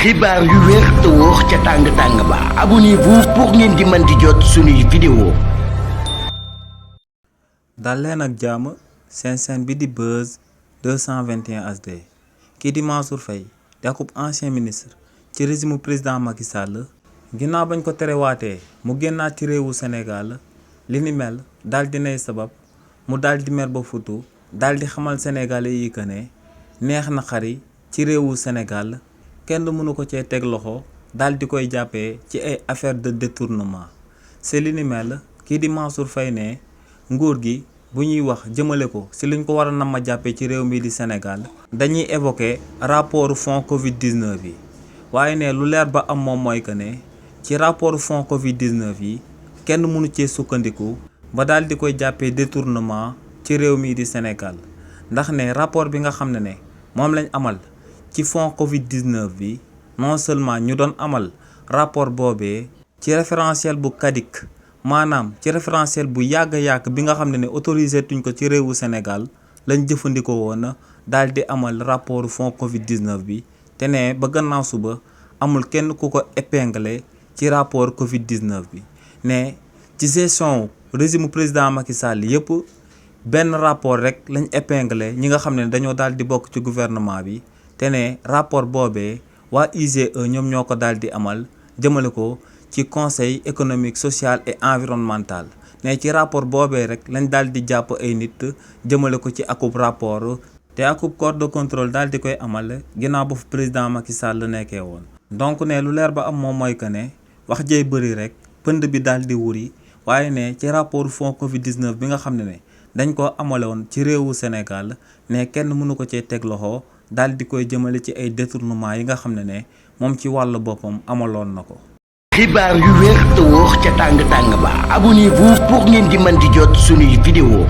xibaar yu wér te wóor ca tàng-tàng ba abonnez-vous pour ngeen di mën di jot suñuy vidéo. dal leen ak jàmm seen chaîne bi di Buzz 221 HD kii di Mansour Faye di akub ancien ministre ci régime président Macky Sall ginnaaw bañ ko terewaatee mu génnaat ci réewu Sénégal li ni mel daal dinay sabab mu daal di mer ba futu daal di xamal sénégalais yi que ne neex na xari ci réewu Sénégal kenn mënu ko cee teg loxo daal di koy jàppee ci ay affaire de détournement c'est li ni mel kii di Mansour Faye ne nguur gi bu ñuy wax jëmale ko ci liñ ko war a nam ma jàppee ci réew mi di Sénégal dañuy évoquer rapport fonds Covid 19 yi waaye ne lu leer ba am moom mooy que ne ci rapport fonds Covid 19 yi kenn mënu cee sukkandiku ba daal di koy jàppee détournement ci réew mi di Sénégal ndax ne rapport bi nga xam ne moom lañ amal ci fonds Covid 19 bi non seulement ñu doon amal rapport boobee ci référentiel bu CADIC maanaam ci référentiel bu yàgg bi nga xam ne autorisé tuñ ko ci réewu Sénégal lañ jëfandikoo woon daal di amal rapport fonds Covid 19 bi te ne ba gannaaw suba amul kenn ku ko épinglé ci rapport Covid 19 bi ne ci gestion régime président Macky Sall yëpp benn rapport rek lañ épinglé ñi nga xam ne dañoo daal di bokk ci gouvernement bi te ne rapport boobee waa IGE ñoom ñoo ko daal di amal jëmale ko ci conseil économique social et environnemental ne ci rapport boobee rek lañ daal di jàpp ay nit jëmale ko ci akub rapport te akub corps de contrôle daal di koy amal ginnaaw ba fu président Macky Sall nekkee woon. donc ne lu leer ba am moom mooy que ne wax jey bëri rek pënd bi daal di wuri waaye ne ci rapport fonds Covid 19 bi nga xam ne dañ ko amale woon ci réewu Sénégal ne kenn mënu ko cee teg loxo daal di koy jëmale ci ay détournement yi nga xam ne moom ci wàllu boppam amaloon na ko. xibaar yu wér te wóor ca tàng-tàng ba abonnez-vous pour ngeen di mën di jot suñuy vidéo.